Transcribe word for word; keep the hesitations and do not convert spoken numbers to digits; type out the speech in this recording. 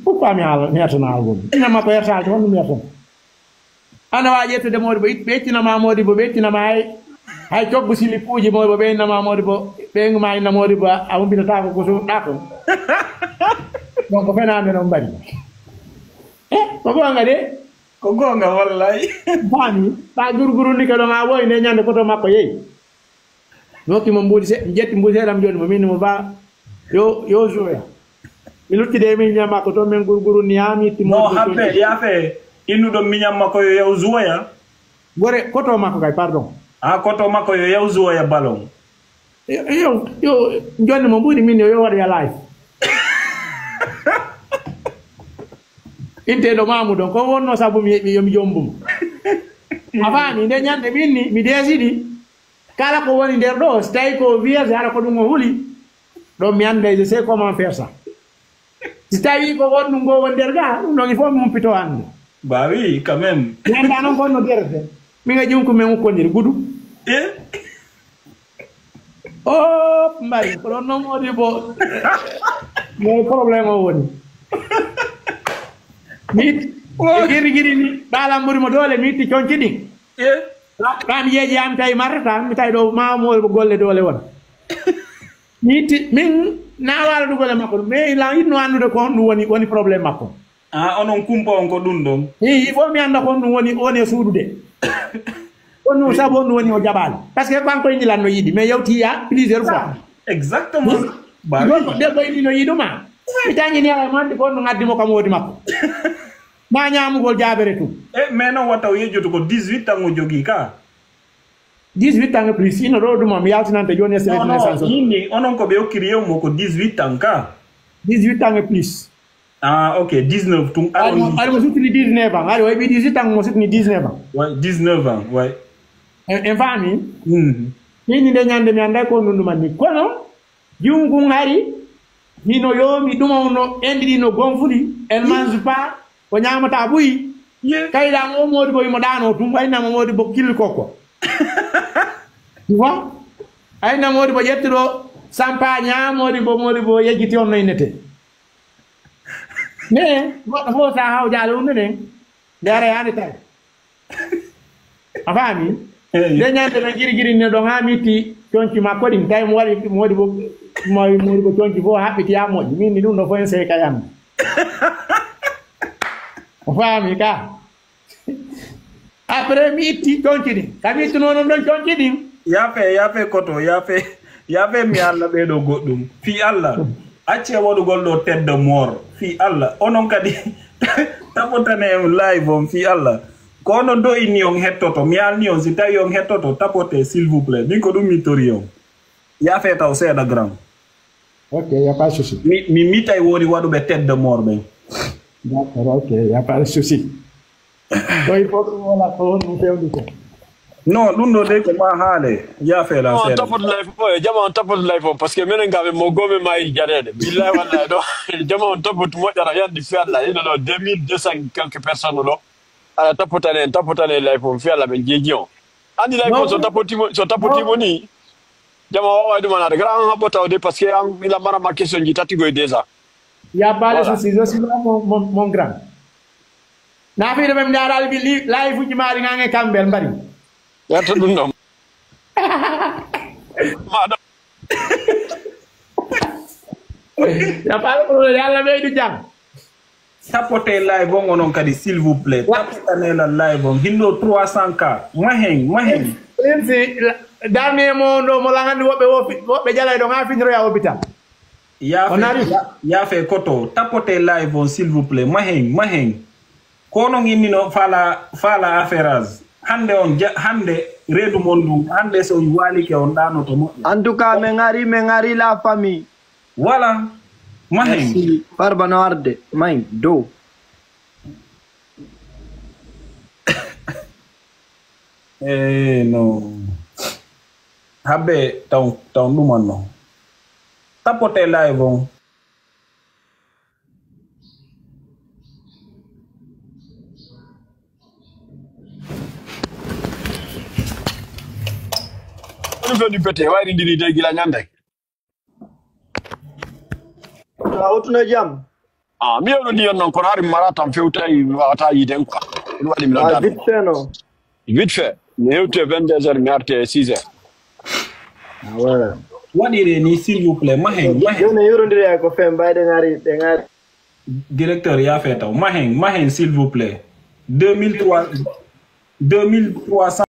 Pourquoi mi haala, mi hettana haala goɗɗum? Ina makko hertaaki, honno mi hettana? Ana waawi ƴettude Moodibbo, it-, ɓe ittina ma Moodibbo, ɓe ittina ma hay, hay coggu silipuuji Moodibbo, ɓe inna ma Moodibbo, ɓe ma inna Moodibbo, a, a humpitataako ko suuɗɗaa kon. Donc, ko fenaande non mbaɗi. Eh, ko goonga de. Ko goonga, wallahi. Faami, ɓa gurguru ndi ka ɗon, a woyi nde ñande koto makko yehi. Mi hokki mo mbuuɗi se-, mi ƴetti mbuuɗi seeɗa, mi jooɗi mo, min mo ba, yo, yo jouer. Mi luttide e min ñama ko toon min gurguru ni haa mi itti mo. No, habbe, yaafe, innuɗo miñan makko yo yaw jouer. Gore, koto makko kay, pardon. Ah, koto makko yo yaw jouer ballon. Yo, yo, yo, jonni mo mbuuɗi min yo, yo waɗa ya live. Inte ɗo maamu ɗon, ko wonno sabu mi, mi, yo mi jombu mo. A faami, nde ñande min ni, mi deesidi. Kala ko woni nder ɗo, si tawi ko vierge, hara ko ɗum o huli, ɗon mi annday, je sais comment faire ça. Si tawi ko wonɗum ngo woni nder ga, ɗum ɗon il faut mi humpito hannde. Bah oui, quand même. Mi annda noon ko honno gerete. Min e ƴunku men ukkondiri gudu. Eh? Oh, mbari, ko ɗon noon woni bo. Mais problème o woni. Mi itti, e giri giri ni, ɓaalam ɓuri mo doole, mi itti conci ɗin. Eh? Ɓa-, ɓa mi yeeƴi an tawi marrata, mi tawi ɗo ma mo golle doole won. Mi itti, min na waala ɗugol e makko, mais la yinno anndude ko honɗum woni, woni problème makko. Ah, onon kumpa on ko ɗum ɗon? Ii, il faut mi annda ko honɗum woni, woni e suudude. Honɗum sabu honɗum woni o jaɓaali. Parce que kanko e Ngilan no yiɗi, mais yewti ya plusieurs fois. Exactement. Hmm? Bah oui. Gorko debbo e ni no yiɗuma. Mi tañini ala mo anndi ko honɗum addi mo ka moodi makko. Ma ñaamugol jaabere tun. Eh, mais non, wata o yejjoto ko dix-huit ans o jogii ka. Dix-huit ans et plus, ino ɗo ɗum, mi yaltinante jooni extrait de naissance. Non, non, yimɓe, onon ko ɓe okkiri yew mo ko dix-huit ans ka. Dix-huit ans et plus. Ah, ok, dix-neuf tun. Ari mo, ari mo suttini dix-neuf ans. Ari o heɓi dix-huit ans, mo suttini dix-neuf ans. Ouais, dix-neuf ans, ouais. En, en faami? Mhm. Min nde ñande mi annday ko nundu man ni. Kono, Junngu ngun hari, hino yoomi ɗuma on no enɗi ɗi no gonfuli, elle mange pas, o ñaamataa buy. Ye. Kayɗaa mo Moodibbo himo ɗaanoo tun, ayna mo Moodibbo killi kokko. Tu vois? Ayna Moodibbo ƴettuɗo sampa ñaa, Moodibbo, Moodibbo yejjiti on no innete. Mais, goɗɗo fof sa hawjaali ɗum ne, nde ara yaade taw. A faami? Eyi. Nde ñande ɓe giri giri ne ɗon haa mi itti conci makko ɗin, tawi mo waɗi, mo waɗi bo, mo, mo waɗi bo conci fof haɓɓiti haa moƴƴi. Min ni ɗum ɗo fof en sey ka yammi. A faami ka? Après mi itti conci ɗin. Ka mi ittuno non ɗon conci ɗin. Yaafe, yaafe koto, yaafe, yaafe mi Alla ɓee ɗo goɗɗum. Fii Alla, accee waɗugol ɗo tedda moor. Fii Alla, onon kadi, tapotane en live on, fii Alla. Ko onon do'ini on hettoto. Mi haalni on, si tawi on hettoto, tapote, s'il vous plaît. Min ko ɗum mi tori on. Yaafe taw seeɗa, grand. Ok, y a pas de souci. Mi, mi, mi tawi woni waɗuɓe tedda moor ɓen. D'accord, ok, y a pas de souci. Ɗo il faut ɗum wona ko honɗum fewndete. Non, ɗum ɗo de ko ma haale. Yaafe lan jama on seeɗa. Tappot live o, e jama on tappot live o, parce que menen ga men mo gome ma e jareɗe. Billahi wallahi ɗo, jama on tappot moƴƴata yandi fi Allah. Ino ɗo deux mille deux cents quelques personnes ɗo. Ala tappotane en, tappotane live o, fi Allah ɓen jeeji on. Andi live o, so tappotimo, so tappotimo ni, jama wawa ɗum anade. Gara an haɓɓo tawde, parce que an ila mara ma question ji tati goy déjà. Y a pas de souci, je suis là, mon, mon, mon grand. Na fi ɗo ɓe mi ndaara live uji maari ngange kamɓe mbari. Yarta ɗum ɗon. Ma ɗo. Y a pas de problème, Yalla ɓeydu jam. Tapote live on onon kadi, s'il vous plaît. Wa- Tapotane la live on. Hindo trois cents K. Mahen, mahen. Insi, darni e mo ndo mo langandi woɓɓe wo fi-, woɓɓe jalay ɗo nga finiro ya hôpital. Yaafe, on arrive. Ya-, yaafe koto. Tapote live on, s'il vous plaît. Mahen, mahen. Ko onon innino faala, faala affaires. Hande on ja-, hande reedu mon ndun. Hande so on waalike on ɗaanoto moƴƴa. En tout cas, men ari, men ari la famille. Voilà. Mahen. Merci. Farba no arde. Mahen. Dow. Eh, no. Habbe taw, taw ɗuman no. Tapote live on. Ɗum ɗo ɗi pete, wayri ndiri de gila ñande. A wottuno jam? Ah, mi yeɗo ndiyan non, kono hari mara tan fewtay wata yiden quoi. Ɗum waɗi mi nodda. Vite fait, non? Vite fait. Mi hewti e vingt-deux heures, mi arti e six heures. Ah ouais. Waɗire ni, s'il vous plaît, mahen, mahen. Joni yurondire ko fen mbayde ngari, ɗe ngari. Directeur, ya fetaw. Mahen, mahen, s'il vous plaît. Deux mille trois, deux mille trois cents.